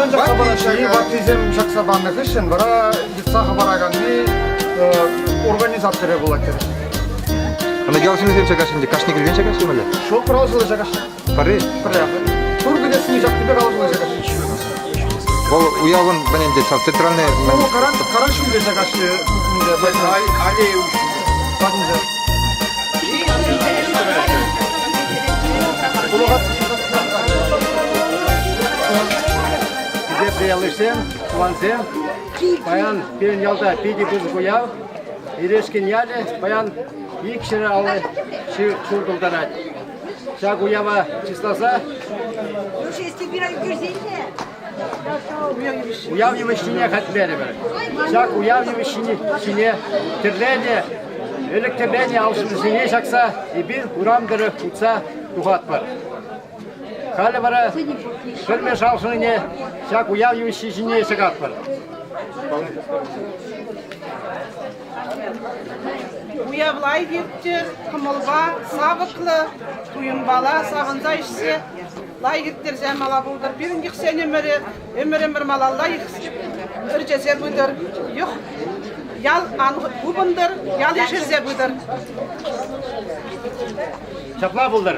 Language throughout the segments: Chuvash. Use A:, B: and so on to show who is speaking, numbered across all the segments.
A: Малтан ҫакса параҫҫӗ, ваттисем ҫакса панӑ хыҫҫӑн вара йӑтса хӑпараканни организаторӗ пулать терӗҫ.
B: Ӑна ял ҫыннисем ҫакаҫҫӗ ӗнтӗ, кашни килтен ҫакаҫҫӗ мӗнле?
A: Ҫук, пӗр алшӑллӑ ҫакаҫҫӗ.
B: Пӗрре?
A: Пӗрре. Тур кӗтесне ҫакнипе алшӑллӑ ҫакаҫҫӗ.
B: Вӑл уявӑн мӗн ӗнтӗ ҫав центральный...
A: Ну, каран, каран ҫулле ҫакаҫҫӗ.
C: Аллея уҫҫи.
A: Патӗнче.
C: Хисеплӗ ялйышсем, тӑвансем, паян пирӗн ялта питӗ пысӑк уяв. Ирешкин ялӗ паян 250 ҫул тултарать. Ҫак уява чысласа уяв йывӑҫҫине хатӗрлерӗмӗр. Ҫак уяв йывӑҫҫине ҫине тӗрленӗ, ӗлӗк тӗрленӗ алшӑллисене ҫакса эпир урам тӑрӑх утса тухатпӑр. Халӗ вара пӗрмеш алшӑллине ҫак уяв йывӑҫҫи ҫине ҫакатпӑр.
D: Уявлай ирттӗр, кӑмӑлпа, савӑклӑ туйӑмпала савӑнса ӗҫсе лайӑх ирттерсе мала пултӑр. Пирӗн йӑхсен ӗмӗрӗ ӗмӗр-ӗмӗр малалла ӗрчесе пытӑр. Йӑх ял ан хупӑнтӑр, ял ешерсе пытӑр.
C: Ҫапла пултӑр.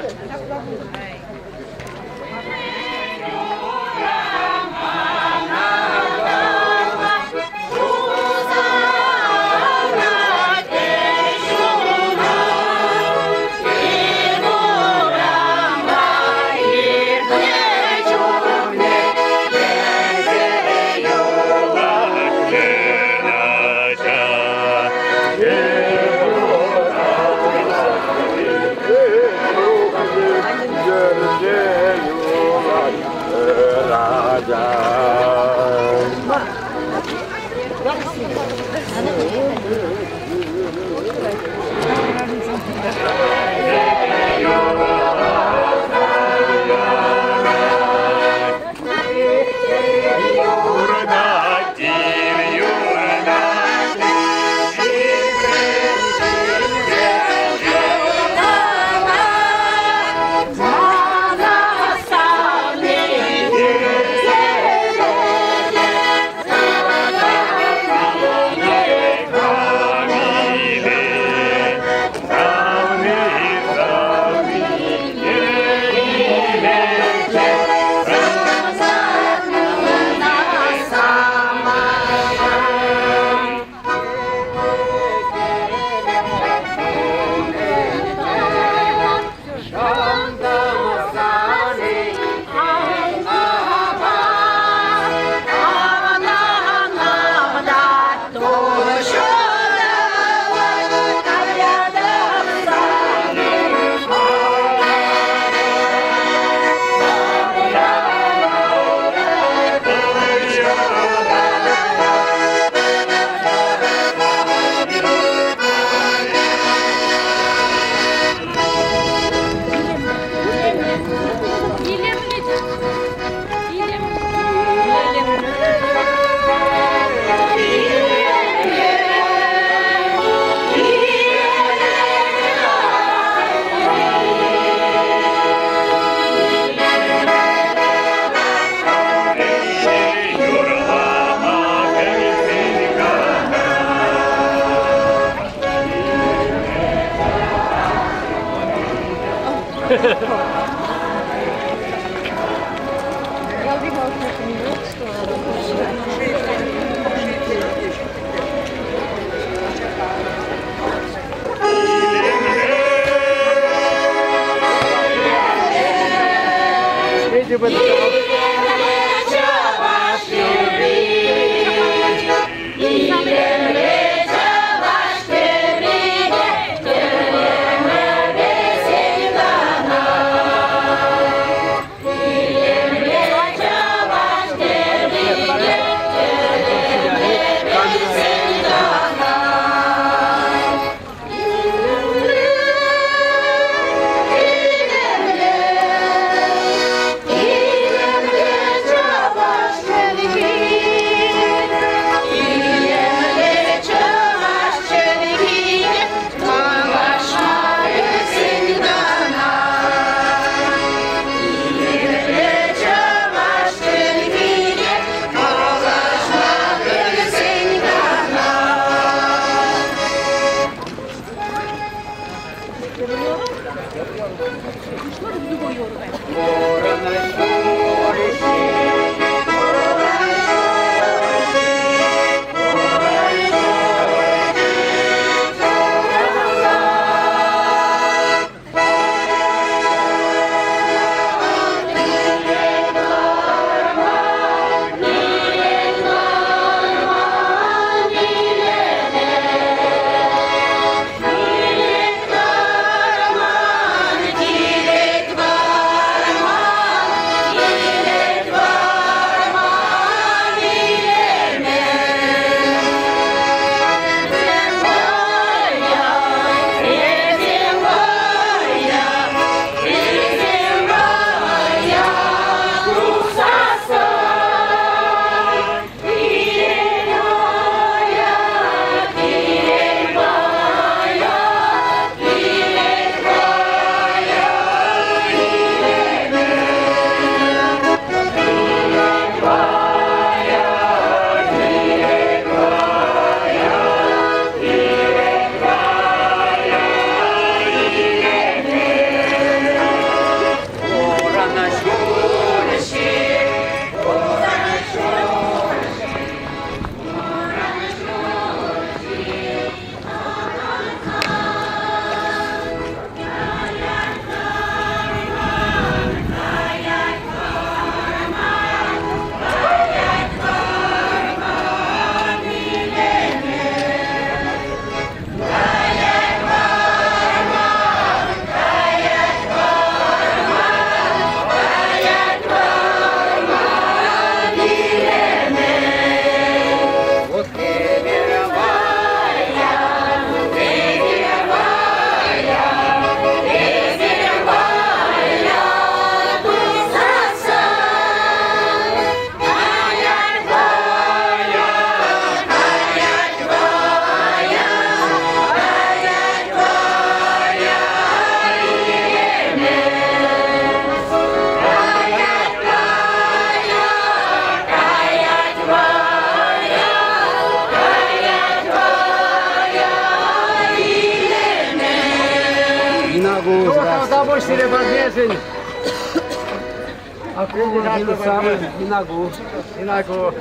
E: Инагу.
C: Инагу.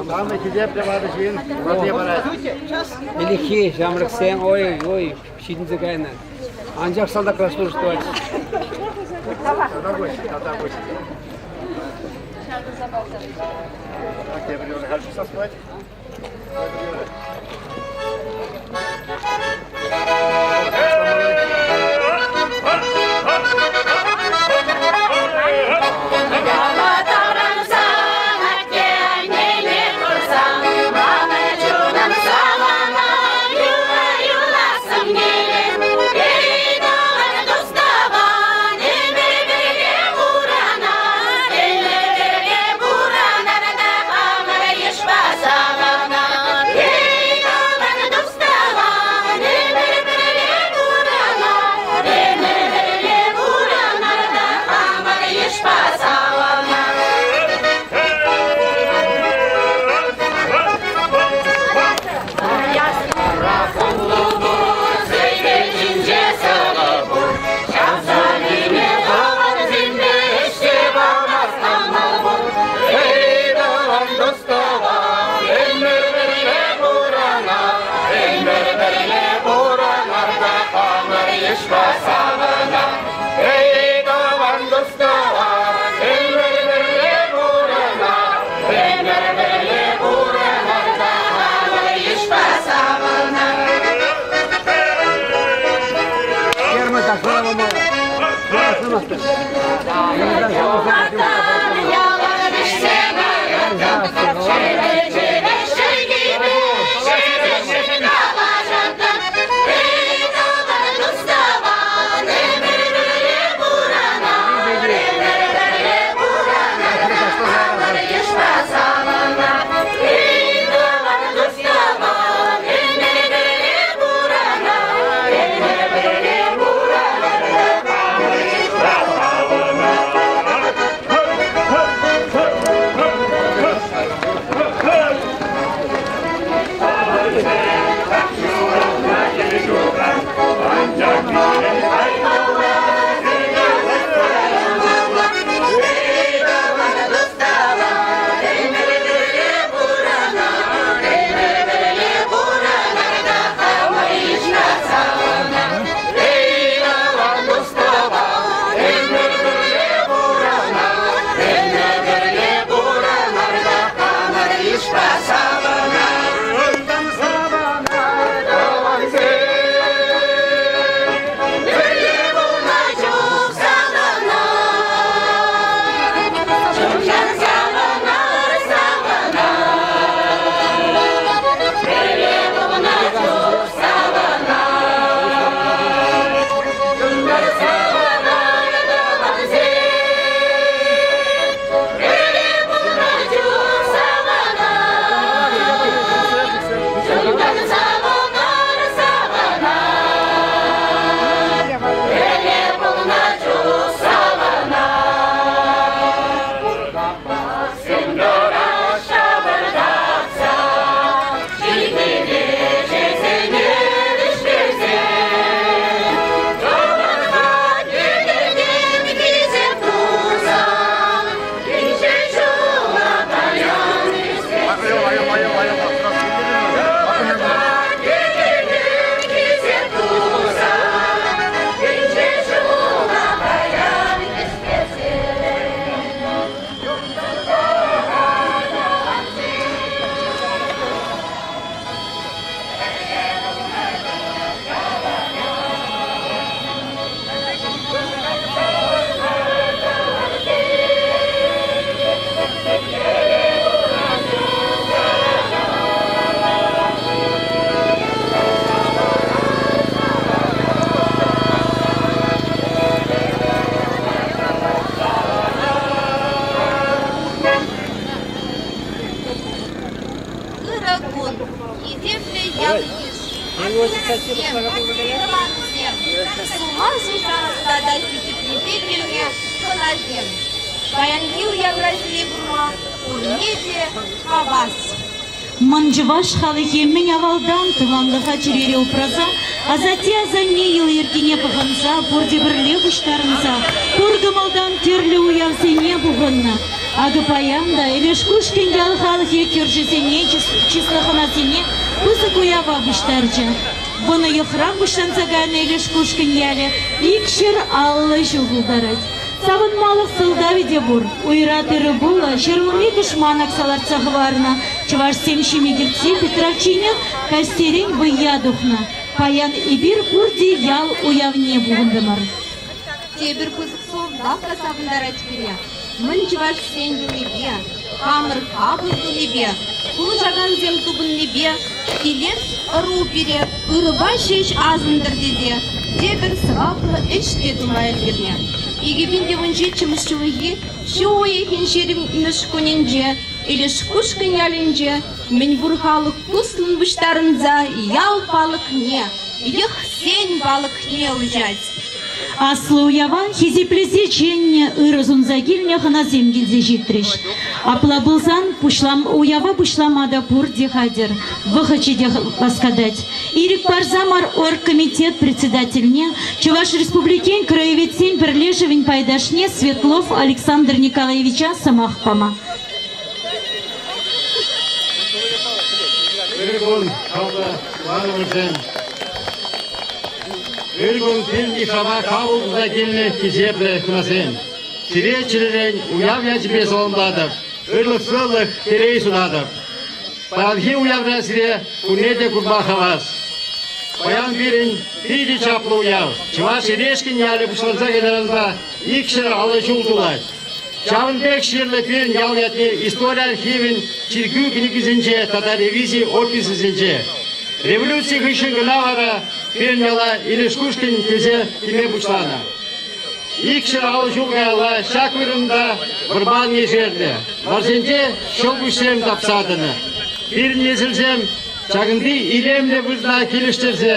C: Самый хисеплӗ ватӑ ҫын парне парать.
E: Ӗлӗкхи ҫамрӑксем, ой, ой, ҫитӗнсе кайнӑ. Анчах салтакра служить тӑвать.
C: Тата пуҫ, тата пуҫ. Так, тепӗр юрӑ халь пусас пулать. Тепӗр юрӑ.
F: Ӗҫтешсем, тӑвансем, сума суса тата хисеплесе килнӗ хӑнасем. Паянхи уявра сире курма пурне те хавас.
G: Мӑн чӑваш халӑхӗ мӗн авалтан тӑванлӑха чӗрере упраса, асатте-асанне йӑли-йӗркине пӑхӑнса, пурте пӗрле пуҫтарӑнса, пур кӑмӑлтан тӗрлӗ уявсене пухӑннӑ. Акӑ паян та Элешкушкӑнь ял халӑхӗ кӳршӗсене, чыслӑ хӑнасене пысӑк уява пуҫтарчӗ. Вӑнӑ йӑхран пуҫланса кайнӑ Элешкушкӑнь ялӗ 250 ҫул тултарать. Савӑнмалӑх сӑлтавӗ те пур. Уйра тырӑ-пулӑ, ҫӗрулми кӑшман акса лартса хӑварнӑ. Чӑвашсем ҫиме кӗртсе Петровчинех каҫсерен вӑййа тухнӑ. Паян эпир пурте ял уявне пухӑнтӑмӑр.
F: Тепӗр пысӑк сӑлтав та савӑнтарать пире. Мӑн чӑвашсен йӑлипе, хамӑр хапӑл тунипе, пулӑшакансем тупӑннипе килес ӑру пире ырӑпа ҫеҫ асӑнтӑр тесе тепӗр сӑваплӑ ӗҫ те тума ӗлкӗрнӗ. 2017 ҫулхи ҫу уйӑхӗн ҫирӗммӗш кунӗнче Илешкушкӑнь ялӗнче мӗнпур халӑх туслӑн пуҫтарӑнса ял палӑкне, йӑхсен палӑкне уҫать.
G: Аслӑ уява хисеплесе чӗннӗ, ырӑ сунса килнӗ хӑнасем килсе ҫитрӗҫ. Апла пулсан пуҫлам, уява пуҫлама та пурте хатӗр, вӑхӑчӗ те васкатать. Ирӗк парса мар оргкомитет председательне, Чӑваш Республикин краеведсен пӗрлешӗвӗн пайташне Светлов Александр Николаевича сӑмах пама.
C: Ырӑ кун, хаклӑ тӑванӑмӑрсем! Ыр кун пирӗн йыхрава хапӑл туса килнӗ хисеплӗ хӑнасем! Сире чӗререн уяв ячӗпе саламлатӑп, ырлӑх-сывлӑх, телей сунатӑп. Паянхи уявра сире пурне те курма хавас. Паян пирӗн питӗ чаплӑ уяв. Чӑваш Эрешкин ялӗ пуҫланса кайнӑранпа 250 ҫул тулать. Ҫавӑн пек ҫырнӑ пирӗн ял ятне истори архивӗн чиркӳ кӗнекисенче тата ревизи офисӗсенче. Революци хыҫҫӑн кӑна вара пирӗн яла Илешкушкин тесе теме пуҫланӑ. 250 ҫул каялла ҫак вырӑнта вӑрман ешернӗ, варсенче ҫӑлкуҫсем тапса тӑнӑ. Пирӗн несӗлсем ҫакӑнти илемлӗ вырӑна килӗштерсе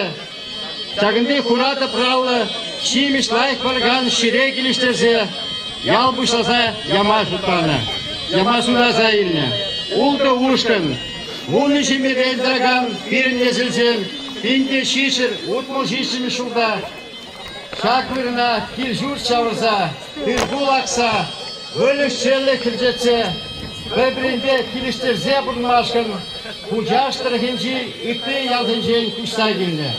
C: Ҫакӑнти хура тӑпраллӑ ҫимӗҫ лайӑх паракан ҫӗре килӗштерсе ял пуҫласа яма шутланӑ. Яма суйласа илнӗ. Ултӑ ушкӑн, 10 ҫемьерен тӑракан пирӗн несӗлсем 1767 ҫулта ҫак вырӑна кил-ҫурт ҫавӑрса, тыр-пул акса, выльӑх-чӗрлӗх ӗрчетсе, пӗр-пӗринпе килӗштерсе пурӑнмашкӑн Хучаш тӑрӑхӗнчи ытти ялсенчен куҫса килнӗ.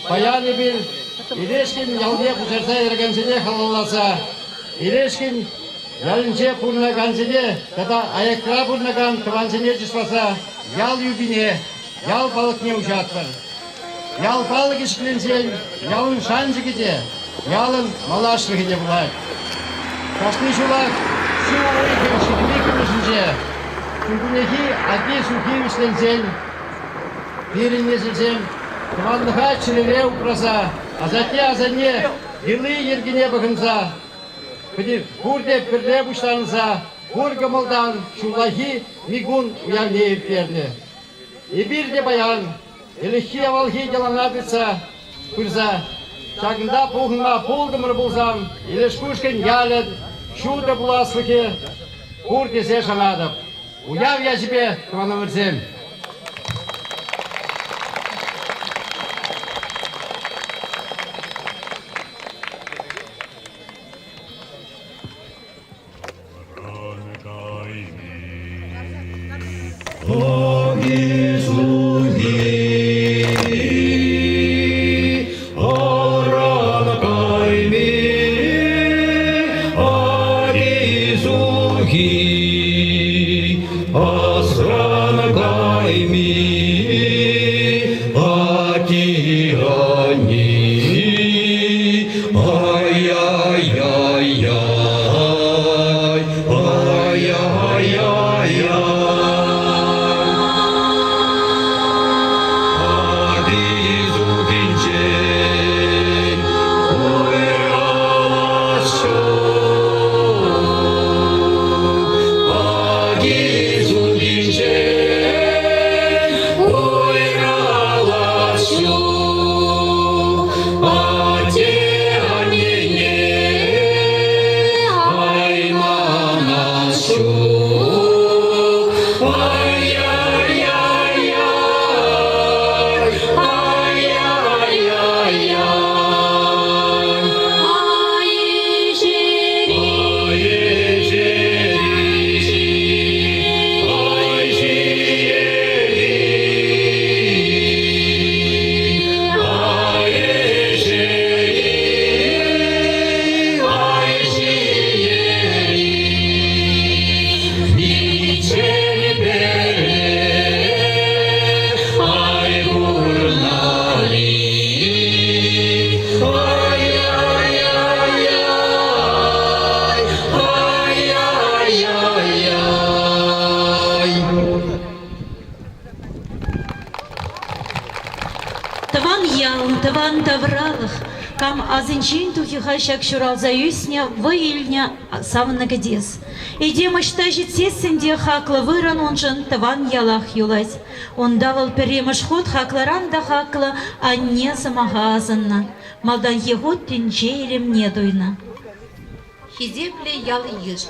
C: Паян эпир Илешкин ялне пуҫарса яракансене халалласа Илешкин ялӗнче пурӑнакансене тата аякра пурӑнакан тӑвансене чысласа ял юпине, ял палӑкне уҫатпӑр. Ял палӑкӗ ҫӗкленсен ялӑн шанчӑкӗ те, ялӑн малашлӑхӗ те пулать. Кашни ҫулах ҫу уйӑхӗн 22-мӗшӗнче ҫуркуннехи аки-сухи вӗҫленсен пирӗн несӗлсем тӑванлӑха чӗрере упраса, асатте-асанне йӑли-йӗркине пӑхӑнса, пурте пӗрле пуҫтарӑнса пур кӑмӑлтан ҫуллахи Микун уявне ирттернӗ. Эпир те паян ӗлӗкхи-авалхи йӑлана тытса пырса ҫакӑнта пухӑнма пултӑмӑр пулсан Илешкушкӑнь ялӗн ҫутӑ пуласлӑхӗ пур тесе шанатӑп. Уяв ячӗпе, тӑванӑмӑрсем!
H: Асран кайми ати-ани, Ай-яй-яй-яй, ай-яй-яй-яй. Аки-сухинчен уйрӑлас ҫук. Аки-сухинчен уйрӑлас ҫук.
G: Тӑван ял, тӑван тавралӑх, кам асӗнчен тухӗ-ха ҫак ҫуралса ӳснӗ, вӑй илнӗ савнӑ кӗтес. Этем ӑҫта ҫитсессӗн те хаклӑ вырӑн уншӑн тӑван ялах юлать. Унта вӑл пӗрремӗш хут хаклӑран та хаклӑ анне сӑмаха асӑннӑ, малтанхи хут тӗнче илемне туйнӑ.
F: Хисеплӗ ял-йыш,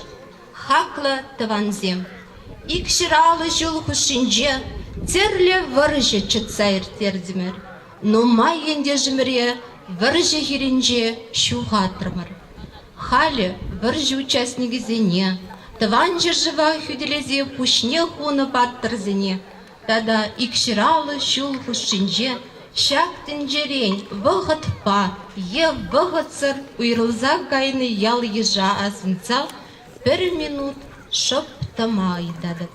F: хаклӑ тӑвансем! 250 ҫул хушшинче тӗрлӗ вӑрҫӑ чӑтса ирттертӗмӗр. Нумай ентешӗмӗре вӑрҫӑ хирӗнче ҫухатрӑмӑр. Халӗ вӑрҫӑ участникӗсене, Тӑван ҫӗршыва хӳтӗлесе пуҫне хунӑ паттӑрсене тата 250 ҫул хушшинче ҫак тӗнчерен вӑхӑтпа е вӑхӑтсӑр уйрӑлса кайнӑ ял-йыша асӑнса пӗр минут шӑп тӑма ыйтатӑп.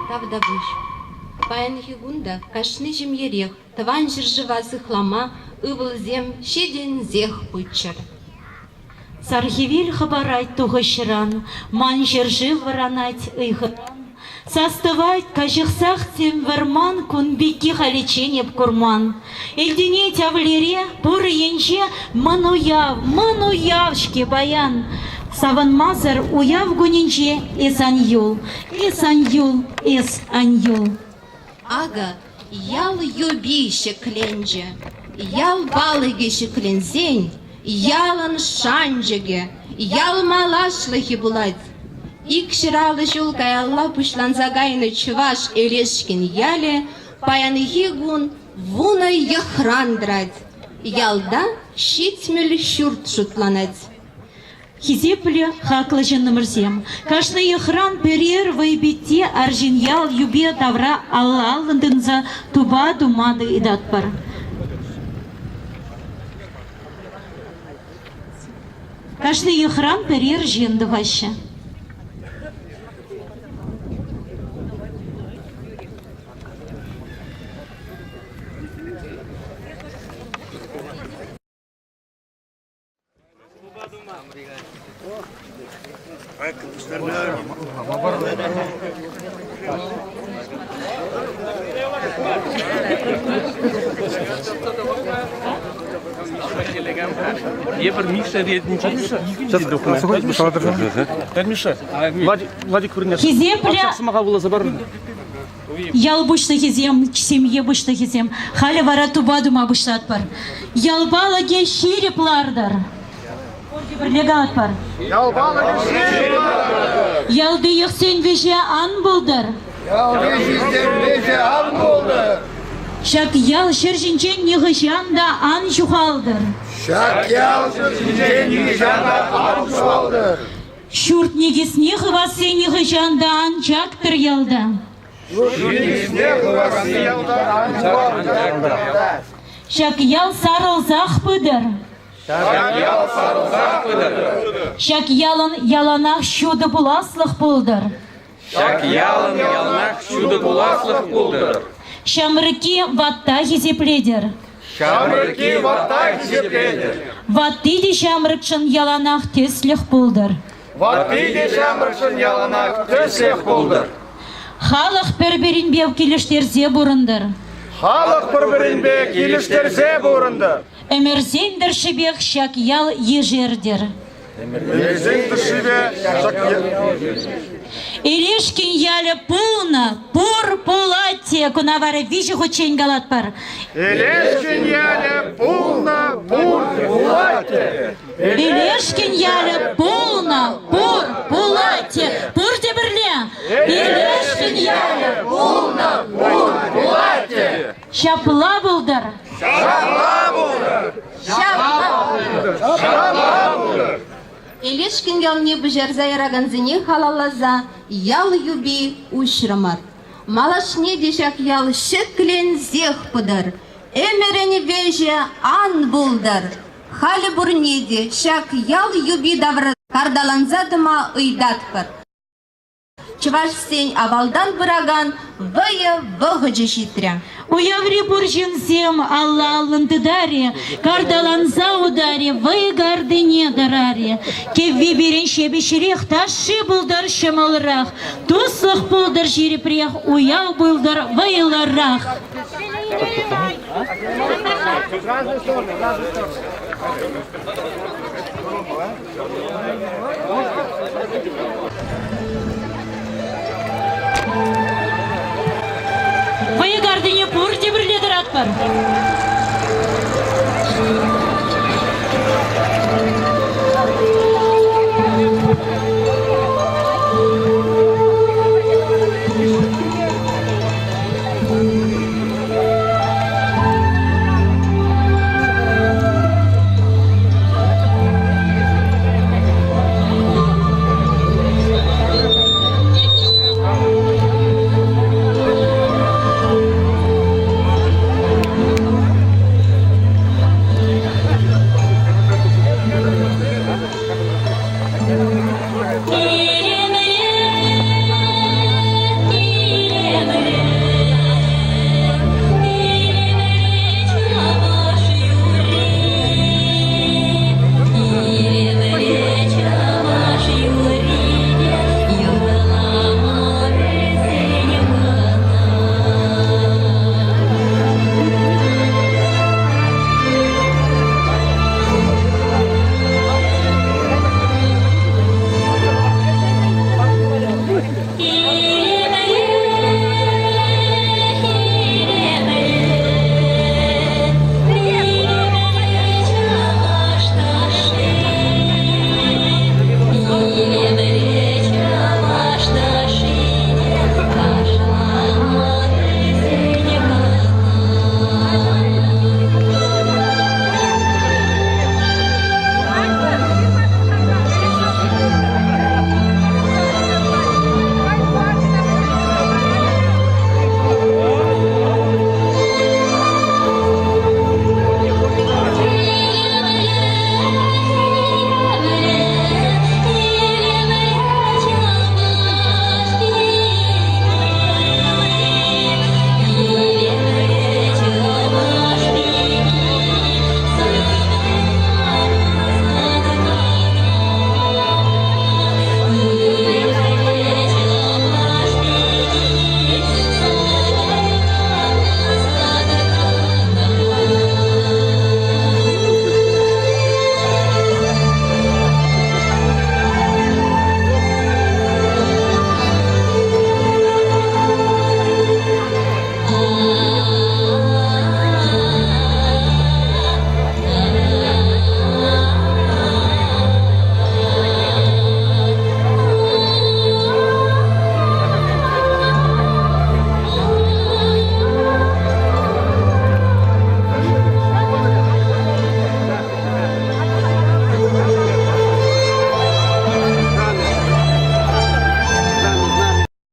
F: Тавтапуҫ. Паянхи кун та кашни ҫемьерех Тӑван ҫӗршыва сыхлама ывӑлсем ҫитӗнсех пыччӑр.
G: Сар хӗвел хӑпарать тухӑҫран, ман ҫӗршыв вӑранать ыйхӑран. Сас тӑвать, каҫӑхсах тем вӑрман, кун пекки халиччен эп курман. Илтӗнет авлире, пур енче мӑн уяв, мӑн уяв-ҫке паян. Савӑнмасӑр уяв кунӗнче эс ан юл, эс ан юл, эс ан юл.
F: Акӑ ял юпи ҫӗкленчӗ. Ял палӑкӗ ҫӗкленсен ялӑн шанчӑкӗ, ял малашлӑхӗ пулать. 250 ҫул каялла пуҫланса кайнӑ Чӑваш Элешкин ялӗ паянхи кун 10 йӑхран тӑрать. Ялта 70 ҫурт шутланать.
G: Хисеплӗ, хаклӑ ҫыннӑмӑрсем, кашни йӑхран пӗрер вӑйпитти арҫын ял юпи тавра алла-аллӑн тытӑнса тупа тума ыйтатпӑр. Кашни йӑхран пӗрер ҫын тухаҫҫӗ.
I: Эпир Миша ретӗнче
J: Миша, Владик вырӑнне
G: Хисеплӗ
J: сӑмаха вуласа пар.
G: Ял пуҫлӑхӗсем, ҫемье пуҫлӑхӗсем, халӗ вара тупа тума пуҫлатпӑр. Ял палӑкӗ ҫирӗп лартӑр. Пурте пӗрле калатпӑр.
A: Ял палӑкӗ ҫирӗп лартӑр.
G: Ялти йӑхсен вӗҫӗ ан пултӑр.
A: Ялти ҫынсен вӗҫӗ ан пултӑр.
G: Ҫак ял ҫӗр ҫинчен нихӑҫан та ан ҫухалтӑр.
A: Ҫак ял ҫӗр ҫинчен нихӑҫан та ан ҫухалтӑр.
G: Ҫурт никӗсне хывасси нихӑҫан та ан чактӑр ялта.
A: Ҫурт никӗсне хывасси ялта ан чактӑр.
G: Ҫак ял сарӑлсах пытӑр.
A: Ҫак ял сарӑлсах пытӑр.
G: Ҫак ялӑн яланах ҫутӑ пуласлӑх пултӑр.
A: Ҫак ялӑн яланах ҫутӑ пуласлӑх пултӑр.
G: Ҫамрӑкки ватта хисеплетӗр.
A: Ҫамрӑкки ватта хисеплетӗр.
G: Ватти те ҫамрӑкшӑн яланах тӗслӗх пултӑр.
A: Ватти те ҫамрӑкшӑн яланах тӗслӗх пултӑр.
G: Халӑх пӗр-пӗринпе килӗштерсе пурӑнтӑр.
A: Халӑх пӗр-пӗринпе килӗштерсе пурӑнтӑр.
G: Ӗмӗрсен тӑршшӗпех ҫак ял ешертӗр.
A: Ӗмӗрсен тӑршшӗпе ҫак
G: Элешкин ялӗ пулнӑ, пур, пулать те. Куна вара виҫӗ хутчен калатпӑр.
A: Элешкин ялӗ пулнӑ, пур, пулать те.
G: Элешкин ялӗ пулнӑ, пур, пулать те. Пурте пӗрле. Элешкин ялӗ
A: пулнӑ, пур, пулать те.
G: Ҫапла пултӑр.
A: Ҫапла пултӑр.
F: Ҫапла
A: пултӑр. Ҫапла пултӑр.
F: Элешкин ялне пуҫарса яракансене халалласа ял юпи уҫрӑмӑр. Малашне те ҫак ял ҫӗкленсех пытӑр, ӗмӗрӗн вӗҫӗ ан пултӑр. Халӗ пурне те ҫак ял юпи тавра карталанса тӑма ыйтатпӑр. Чӑвашсен авалтан пыракан вӑйӑ вӑхӑчӗ ҫитрӗ.
G: Уяври пур ҫынсем алла-аллӑн тытар-и, карталанса утар-и, вӑй картине тӑрар-и. Кӗвви пирӗн ҫепӗҫрех, ташши пултӑр ҫӑмӑлрах, туслӑх пултӑр ҫирӗпрех, уяв пултӑр вӑйлӑрах. Вӑйӑ картине пурте пӗрле тӑратпӑр.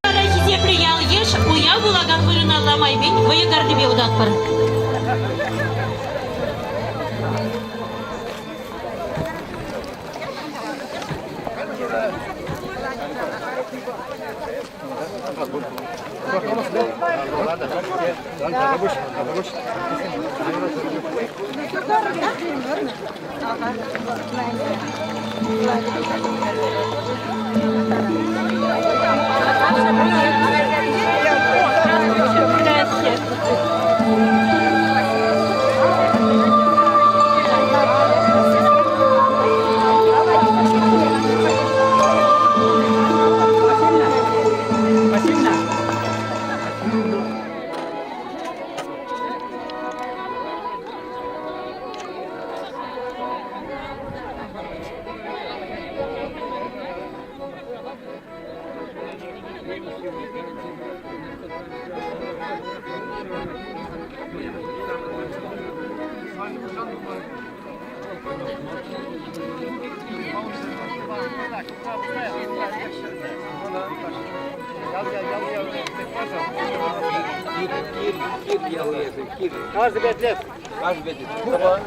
G: Вара хисеплӗ ял-йыш уяв пулакан вырӑналла майпен вӑйӑ картипе утатпӑр.
C: Каждый пять лет.
B: Каждый пять лет. Да.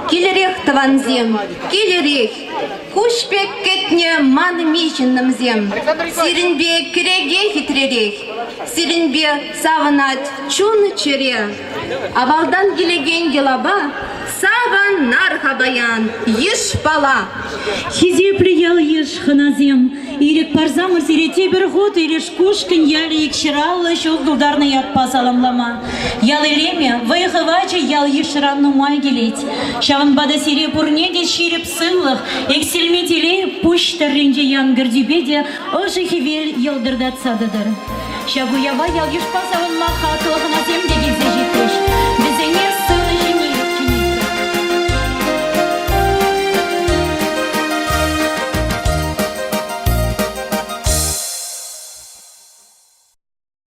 F: Килӗрех, тӑвансем, килӗрех. Куҫ пек кӗтнӗ манми ҫыннӑмсем. Сирӗнпе кӗреке хитререх, сирӗнпе савӑнать чун-чӗре. Авалтан килекен йӑлапа савӑнар-ха паян йышпала.
G: Хисеплӗ ял-йыш, хӑнасем, ирӗк парсамӑр сире тепӗр хут Ирешкушкӑнь ялӗ икҫӗраллӑ ҫул тултарнӑ ятпа саламлама. Ял илемӗ, вӑй-хӑвачӗ ял-йышран нумай килет. Ҫавӑнпа та сире пурне те ҫирӗп сывлӑх, иксӗлми телей пуҫ тӑрринче янкӑр тӳпе те ӑшӑ хӗвел йӑлтӑртатса тӑтӑр. Ҫак уява ял-йышпа савӑнма хаклӑ хӑнасем те килсе ҫитрӗҫ. Вӗсене.